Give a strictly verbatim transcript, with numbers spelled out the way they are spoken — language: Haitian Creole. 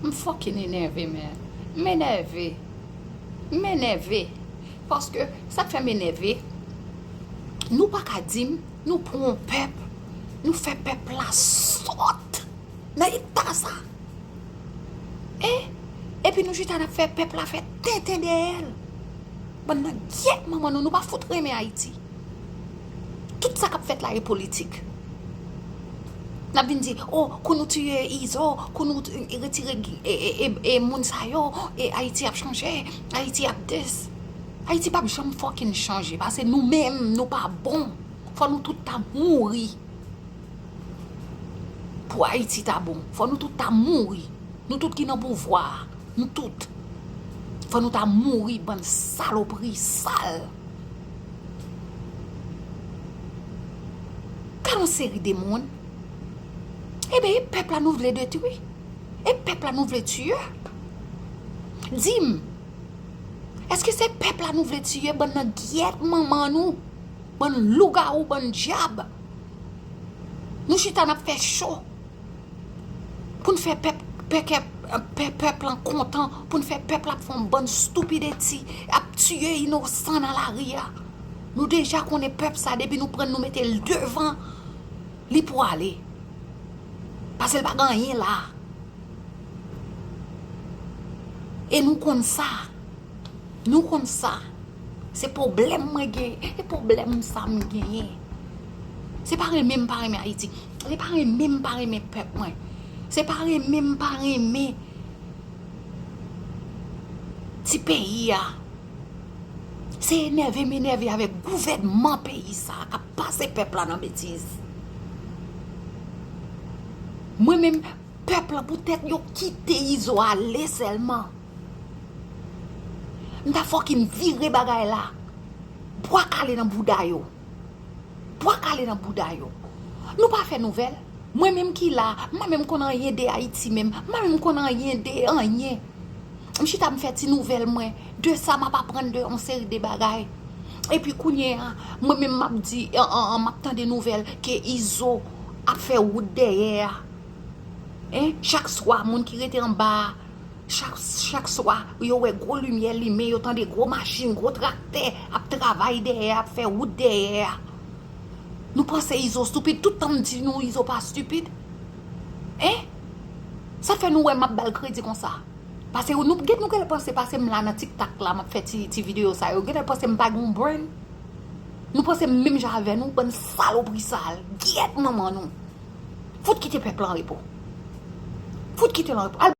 M fucking enève, man. M enève. M enève. Paske sa k fè m enève, nou pa ka di m nou pran yon pèp, nou fè pèp la sòt nan eta sa. E epi nou chita n ap fè pèp la fè tenten dèyè l. Bann nan gyèt manman nou, nou pa fout renmen Ayiti. Tout sa k ap fèt la e politik. N ap vin di, o, kou nou tiye Izo, kou nou retire e, e, e, e moun sa yo, e Ayiti ap chanje, Ayiti ap dis. Ayiti p ap janm fucking chanje, paske nou menm, nou pa bon. Fò nou tout ta mouri. Pou Ayiti ta bon, fò nou tout ta mouri. Nou tout ki nan pouvwa a, nou tout. Fò nou ta mouri, bann salopri sal. Gad yon seri de moun. Ebyen, e pèp la nou vle detwi. E pèp la nou vle tiye. Di m, èske se pèp la nou vle tiye, bann nan gyèt manman nou? Bann lougawou, bann dyab. Nou chita n ap fè cho pou n fè pèp, pèp, pèp, pèp lan kontan, pou n fè pèp la ap fè yon bann stupidity, ap tiye inosan nan lari a. Nou deja konnen pèp sa, depi nou pran l, nou mete l devan, li pwale. Paske l pa gen anyen la. E nou konn sa. Nou konn sa. Se pwoblèm mwen genyen. E pwoblèm sa m genyen. Se pa renmen m pa renmen Ayiti. Se pa renmen m pa renmen pèp mwen. Se pa renmen m pa renmen ti peyi a. Se enève m enève avèk gouvènman peyi sa a k ap pase pèp la nan betiz. Mwen menm, pèp lan, poutèt yo kite Izo ale sèlman, m ta fucking vire bagay la bwa kale nan bouda yo. Bwa kale nan bouda yo. Nou pa fè nouvèl. Mwen menm ki la, m pa menm konn anyen de Ayiti menm. M pa menm konn anyen de anyen. M chita m fè ti nouvèl mwen de sa m ap aprann de yon seri de bagay. Epi kounye a, mwen menm m ap di, an, an, an, m ap tande nouvèl ke Izo ap fè wout dèyè a. Hein? Chak swa, moun ki rete anba a, chak, chak swa, yo wè gwo limyè limen, yo tande gwo machin, gwo traktè ap travay dèyè a, ap fè wout dèyè a. Nou panse Izo stupid? Tout tan m di nou Izo pa stupid? Hein? Sa fè nou wè m ap ba l kredi konsa. Paske nou, gen, nou genlè panse, paske m la nan TikTok la, m ap fè ti, ti videyo sa yo, genlè panse m pa gen yon brain. Nou panse m menm jan avè nou, bann salopri sal, gyèt manman nou. Fout kite pèp lan repo. Fout kite l an repo. Al